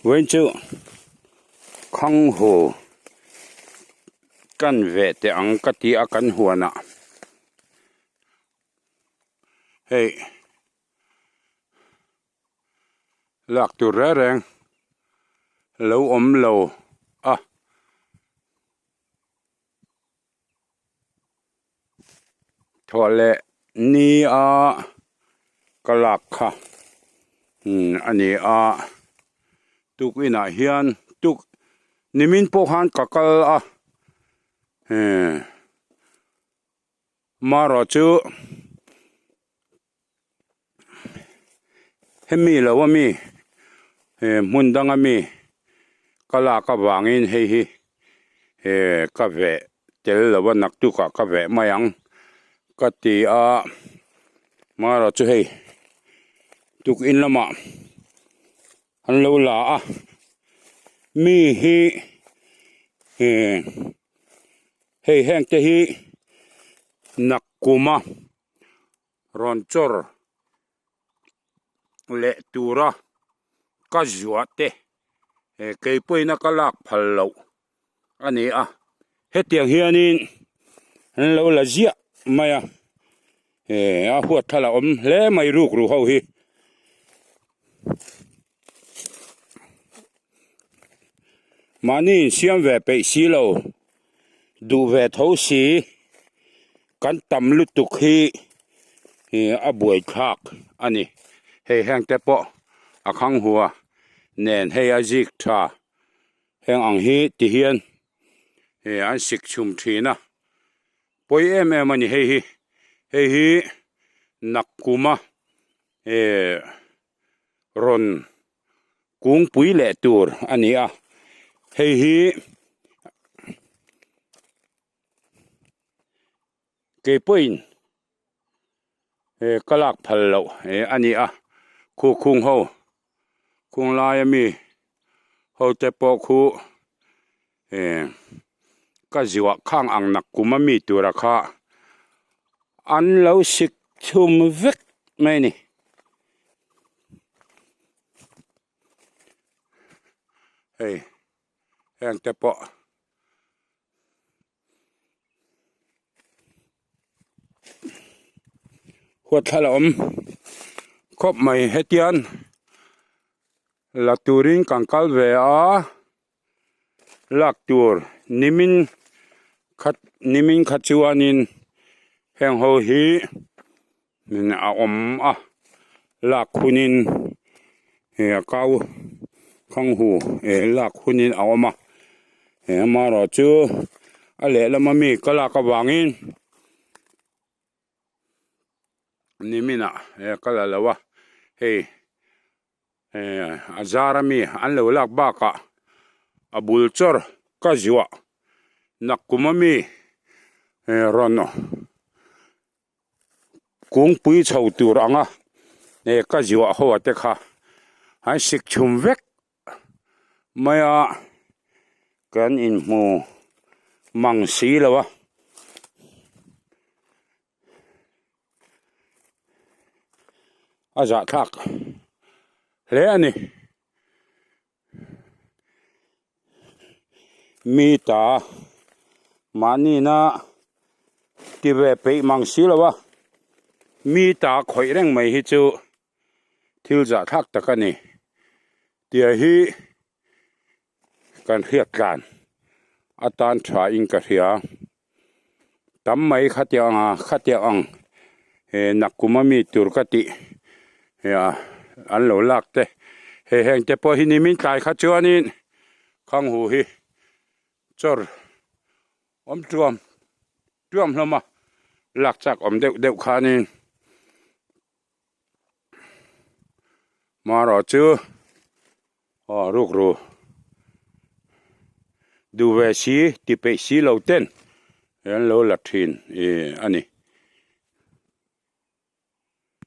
Vawiin chu khanghu kan veh teh ang ka ti a kan huanah hei lak tur reng reng lo awm lo a. Thawh leh ni a ka lak kha a ni a tuk inah hian tuk nimin pawh khan ka kal a marawh chu hemi lo ami hmun dang ami ka lak avangin hei hi ka veh tel lo a naktuk ah ka veh mai ang ka ti a marawh chu hei tukin lamah an lo la a mi hi hei heng te hi nakkum a. Rawn chawr leh tura ka zuah te kei pawhin a ka lak phal loh a ni a hetiang hianin an lo la ziah mai a a huat thal a awm hle mai ruk ru ho hi. Mahni insiam ve peih si lo duh ve tho si kan tam lutuk hi a buai thlak a ni hei heng te pawh a khang hua nen hei a zik tha heng ang hi ti hian an sik chhum thin a pawi em em a ni hei hi hei hi nakkuma rawn kungpui leh tur a ni a hei hi kei pawhin ka lak phal loh a ni a khu khung ho khung laia mi ho te pawh khu ka zuah khang ang nak kum a mi tura kha an lo sik chhum vek mai a ni. Hei heng te pawh huat thla la awm khawp mai hetian la turin kan kal ve a. Lak tur nimin khat nimin khat chuanin heng ho hi a awm a lak hunin a kau khanghu lak hunin a awm a amaherawh chu a lehlam ami ka lak avangin nimin ah ka la lo a hei. A zar ami an lo lak bakah a bul chawr ka zuah nakkum ami rawn kungpui chho tur anga ka zuah ho te kha an sik chhum vek mai a kan inhmu mang si lo a. A zahthlak hle a ni mi ta mahni na ti ve peih mang si lo a mi ta khawih reng mai hi chu thil zahthlak tak a ni tia hi kan hriat tlan atan tha in ka hria. Tam mai khatiang a khatiang ang eh nakkum ami tur ka tih eh a an lo lak te hei heng te pawh hi nimin tlai kha chuanin khanghu hi chawr awm tuam tuam hlawm a lak chak awm deuh deuh khanin marawh chu aw rukru duh ve si ti peih si lo ten an lo la thin ih a ni.